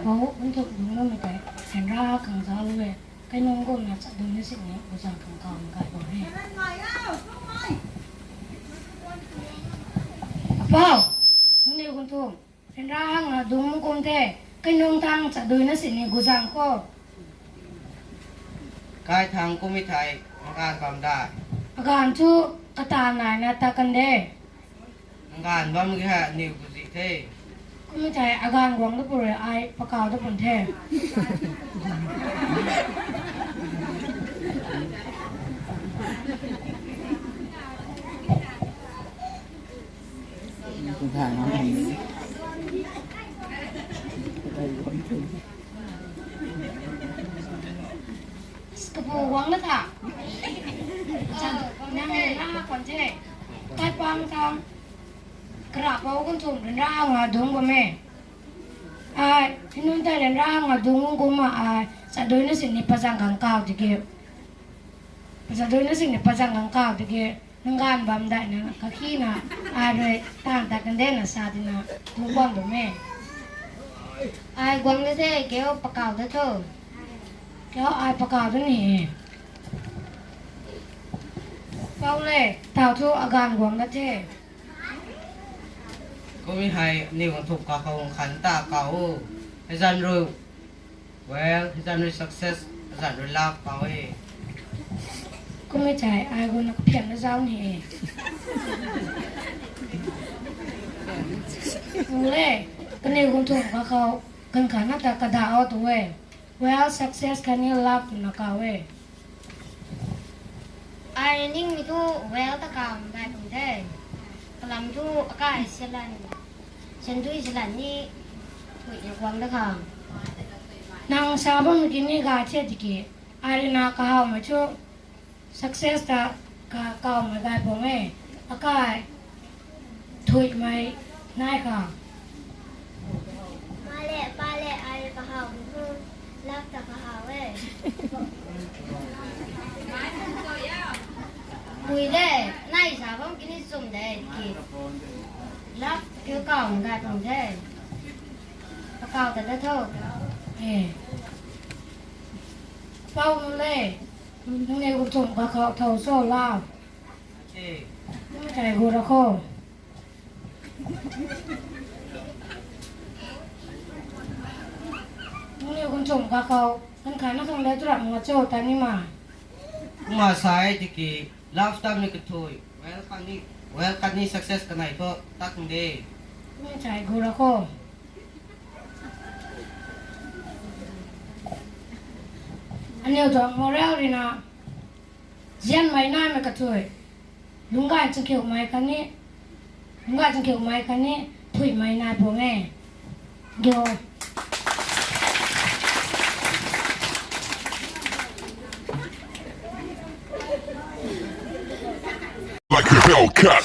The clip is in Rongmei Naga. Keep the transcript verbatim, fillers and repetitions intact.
Pou, nthuk dungc bammei tei ryanra khang zauc lu e. Kainung kumna chadui na sini guzang khang kaw na gay bam e. Apou, nangniw khang thu ryanra hang na dungc kum the, kainung thang chadui na sini guzang khou. Kai thang kummei thei, nganv bam dai. Aganv chu kata naina ta kan de. Nganv bam ki hei aniw kuzi the. Kummei thei aganv guang da pun rui ai pakaw da pun the. Kapu guang na tha. Nang na kan the. Kaipang thang. Kara pou kan thum ryanra hang na dungc bam e. Ai, hinun tei ryanra hang na dungc kumna ai chadui na sini pazang khang kaw tiki. Chadui na sini pazang khang kaw tiki. Nganv bam daina kakhina ai rui taanv ta kan de na sa tina dungc bam bam e. Ai guang da the, kiu pakaw da tho. Kiu ai pakaw da ni. Pou le, tau thu aganv guang da the. Kummei hei aniw khang thuk kakhou khan ta kaw o. Hei zan rui wealth, hei zan rui success, hei zan rui love kaw e. Kummei thei ai guna kaphian na zauc ni e. Pou le, kaniw khang thuk kakhou kan khan na ta kada o tu e. Wealth, success khatni love twna kaw e. Ai ningmei thu wealth ta kaw gay tuang the. Kalam thu akai sialan, sandui sialan ni thuina guang da khang. Nang sa bammei ki ni gay the tiki. Ai rui na kahawmei thu success ta ka kawmei gay bam e. Akai thuimei nai kha. Ma le, pa le, ai kahawmei thu love ta kahaw e. Pui le, nai sa bam ki ni chum de ki. Love kiu kawmei gay bam the. Pakaw ta da tho. E. Pou nu le. Nangniw khang thum kakhou thow cho love. Nang kai gu ra kho. Nangniw khang thum kakhou kan khan na khang le tu ram nga cho ta ni ma. Kumna sa e tiki love ta mi kathui. Wealth khatni, wealth khatni success kanei thu tak de. Nang kai gu ra kho. Aniw tuang moral rui na, zianmei naimei kathui, lungcgay changkhiumei khatni, lungcgay changkhiumei khatni thuimei nai puang e. Kiu. Like a Hellcat.